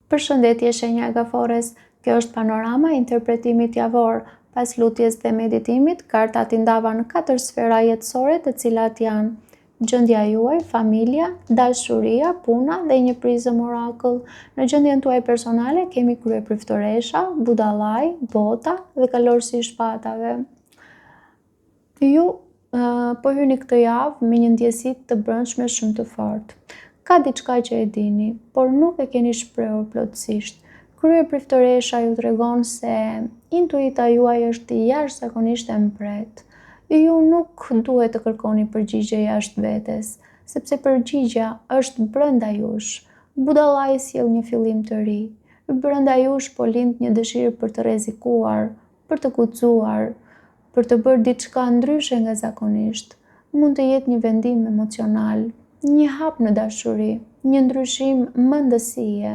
Përshëndetje shenja e gaforres, kjo është panorama e interpretimit javor. Pas lutjes dhe meditimit, kartat i ndava në katër sfera jetësore të cilat janë gjendja juaj, familja, dashuria, puna dhe një prizëm orakull. Në gjendjen tuaj personale kemi kryepriftëresha, budallai, bota dhe kalorësi i shpatave. Ju po hyni këtë javë me një ndjesi të brendshme shumë të fortë. Ka diçka që e dini, por nuk e keni shprehur plotësisht. Kryepriftëresha ju tregon se intuita juaj është jashtëzakonisht e mprehtë. Ju nuk duhet të kërkoni përgjigje jashtë vetes, sepse përgjigja është brenda jush. Budallai sjell një fillim të ri. Brenda jush po lind një dëshirë për të rrezikuar, për të guxuar, për të bërë diçka ndryshe nga zakonisht. Mund të jetë një vendim emocional, një hap në dashuri, një ndryshim mendësie,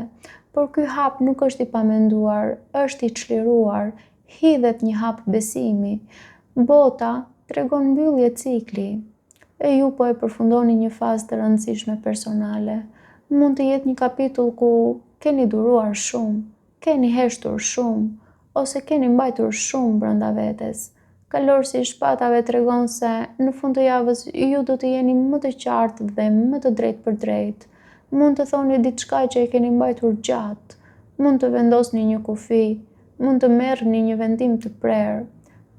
por ky hap nuk është i pamenduar, është i çliruar, hidhet një hap besimi. Bota tregon mbyllje cikli, e ju po e përfundoni një fazë të rëndësishme personale. Mund të jetë një kapitull ku keni duruar shumë, Keni heshtur shumë, ose keni mbajtur shumë brenda vetes. Kalorësi i shpatave tregon se në fund të javës ju do të jeni më të qartë dhe më të drejtpërdrejtë. Mund të thoni diçka që e keni mbajtur gjatë, mund të vendosni një kufi, mund të merrni një vendim të prerë.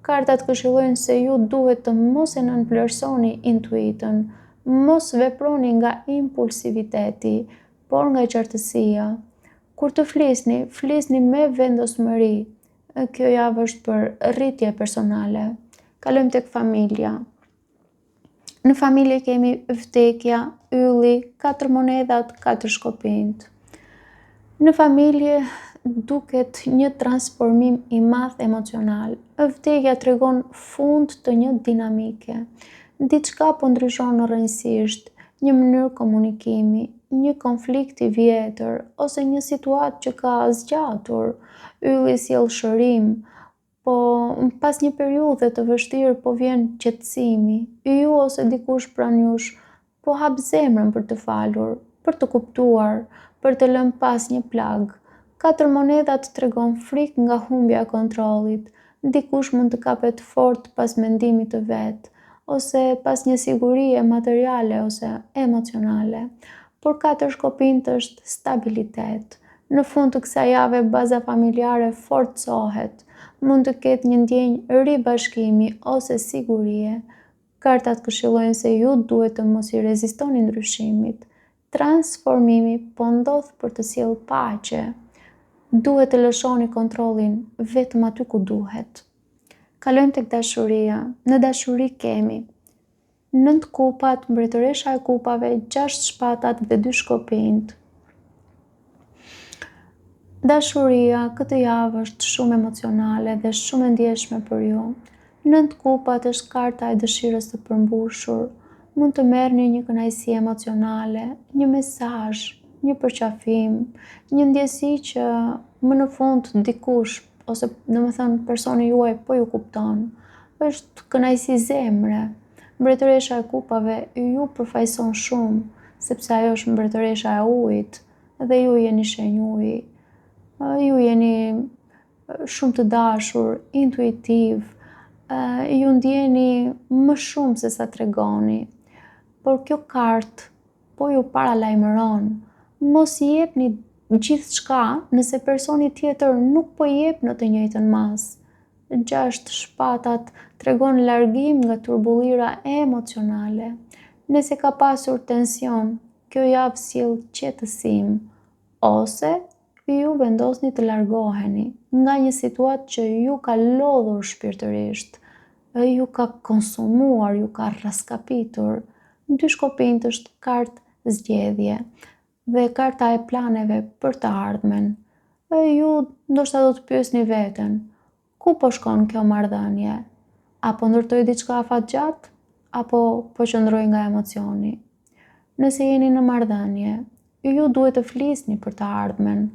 Kartat këshillojnë se ju duhet të mos e nënvlerësoni intuitën, mos veproni nga impulsiviteti, por nga qartësia. Kur të flisni, flisni me vendosmëri. Kjo javë është për rritje personale. Kalojmë tek familja. Në familje kemi vdekja, ylli, katër monedhat, katër shkopinjtë. Në familje duket një transformim i madh emocional. Vdekja tregon fund të një dinamike. Diçka po ndryshon rrënjësisht, një mënyrë komunikimi, një konflikt i vjetër ose një situatë që ka zgjatur. Ylli sjell shërim, po pas një periudhe të vështirë po vjen qetësimi. Ju ose dikush pranë jush po hap zemrën për të falur, për të kuptuar, për të lënë pas një plagë. Katër monedhat tregon frikë nga humbja e kontrollit. Dikush mund të kapet fort pas mendimit të vet, ose pas një sigurie materiale ose emocionale. Por katër shkopinjtë është stabilitet. Në fund të kësaj jave baza familjare forcohet. Mund të ketë një ndjenjë ribashkimi ose sigurie. Kartat këshillojnë se ju duhet të mos i rezistoni ndryshimit. Transformimi po ndodh për të sjellë paqe. Duhet të lëshoni kontrollin vetëm aty ku duhet. Kalojmë tek dashuria. Në dashuri kemi nëntë kupat, mbretëresha e kupave, gjashtë shpatat dhe dy shkopinjtë. Dashuria këtë javë është shumë emocionale dhe shumë e ndjeshme për ju. Nëntë kupat është karta e dëshirës së përmbushur. Mund të merrni një kënaqësi emocionale, një mesazh, një përqafim, një ndjesi që më në fund dikush ose domethënë personi juaj po ju kupton. Është kënaqësi zemre. Mbretëresha e kupave ju përfaqëson shumë, sepse ajo është mbretëresha e ujit dhe ju jeni shenjë uji. Ju jeni shumë të dashur, intuitiv, ju ndjeni më shumë se sa tregoni. Por kjo kartë po ju paralajmëron, mos i jepni gjithçka nëse personi tjetër nuk po jep në të njëjtën masë. Gjashtë shpatat tregon largim nga turbullira emocionale. Nëse ka pasur tension, kjo javë sjell qetësim ose ju vendosni të largoheni nga një situatë që ju ka lodhur shpirtërisht, ju ka konsumuar, ju ka rraskapitur. Dy shkopinjtë është kartë zgjedhje dhe karta e planeve për të ardhmen. Ju ndoshta do të pyesni veten, ku po shkon kjo marrëdhënie? A po ndërtoj diçka afatgjatë apo po qëndroj nga emocioni? Nëse jeni në marrëdhënie, ju duhet të flisni për të ardhmen.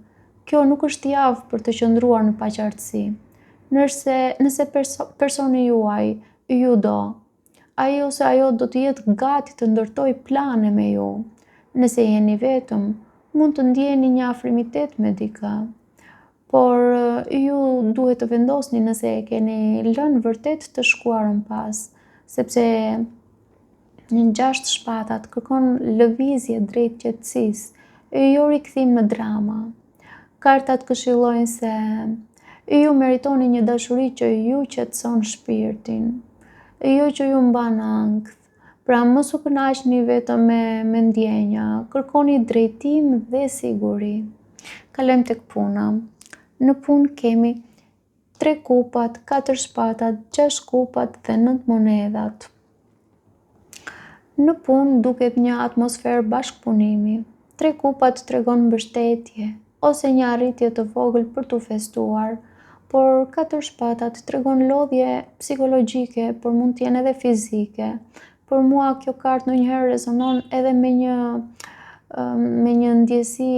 Kjo nuk është javë për të qëndruar në paqartësi. Nëse, nëse perso, personi juaj ju do, ai ose ajo do të jetë gati të ndërtojë plane me ju. Nëse jeni vetëm, Mund të ndjeni një afrimitet me dikë, por ju duhet të vendosni nëse e keni lënë vërtet të shkuarën pas, sepse në gjashtë shpatat kërkon lëvizje drejt qetësisë, jo rikthim në drama. Kartat këshillojnë se ju meritoni një dashuri që ju qetëson shpirtin, jo që ju mban në ankth. Pra mos u kënaqni vetëm me, me ndjenja, kërkoni drejtim dhe siguri. Kalojmë tek puna. Në punë kemi tre kupat, katër shpatat, gjashtë kupat dhe nëntë monedhat. Në punë duket një atmosferë bashkëpunimi. Tre kupat tregon mbështetje ose një arritje të vogël për t'u festuar, por katër shpatat tregon lodhje psikologjike, por mund të jenë edhe fizike. Për mua kjo kartë ndonjëherë rezonon edhe me një me një ndjesi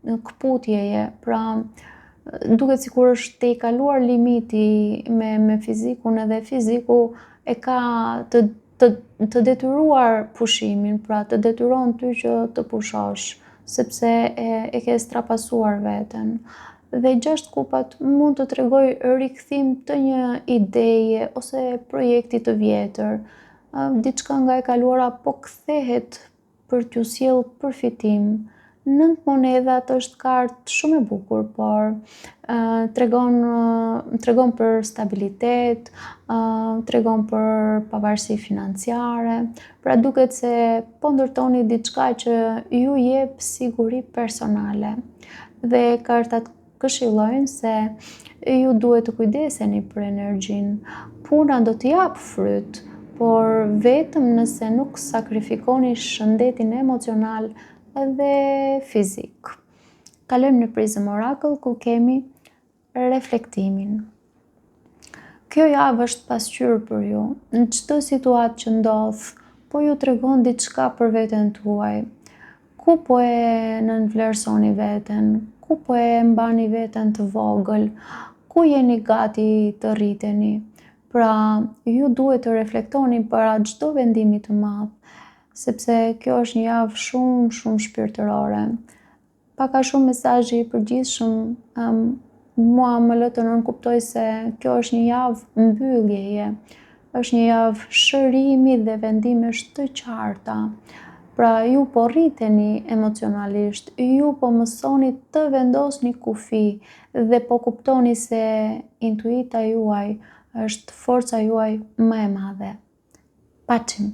këputjeje, pra duket sikur është tejkaluar limiti me me fizikun edhe fiziku e ka të të të detyruar pushimin, pra të detyron ty që të pushosh, sepse e, e ke strapasuar veten. Dhe gjashtë kupat mund të tregojë rikthim të një ideje ose projekti të vjetër. Diçka nga e kaluara po kthehet për t'ju sjellë përfitim. Nëntë monedhat është kartë shumë e bukur, por tregon tregon për stabilitet, tregon për pavarësi financiare. Pra duket se po ndërtoni diçka që ju jep siguri personale. Dhe kartat këshillojnë se ju duhet të kujdeseni për energjinë. Puna do të japë fryt, por vetëm nëse nuk sakrifikoni shëndetin emocional dhe fizik. Kalojmë në Prism Oracle ku kemi reflektimin. Kjo javë është pasqyrë për ju. Në çdo situatë që ndodh, po ju tregon diçka për veten tuaj. Ku po e nënvlerësoni veten? Ku po e mbani veten të vogël? Ku jeni gati të rriteni? Pra, ju duhet të reflektoni para çdo vendimi të madh, sepse kjo është një javë shumë, shumë shpirtërore. Pak a shumë mesazhi i përgjithshëm um, mua më lë të nënkuptoj se kjo është një javë mbylljeje, është një javë shërimi dhe vendimesh të qarta. Pra ju po rriteni emocionalisht, ju po mësoni të vendosni kufi dhe po kuptoni se intuita juaj është forca juaj më e madhe. Paçim!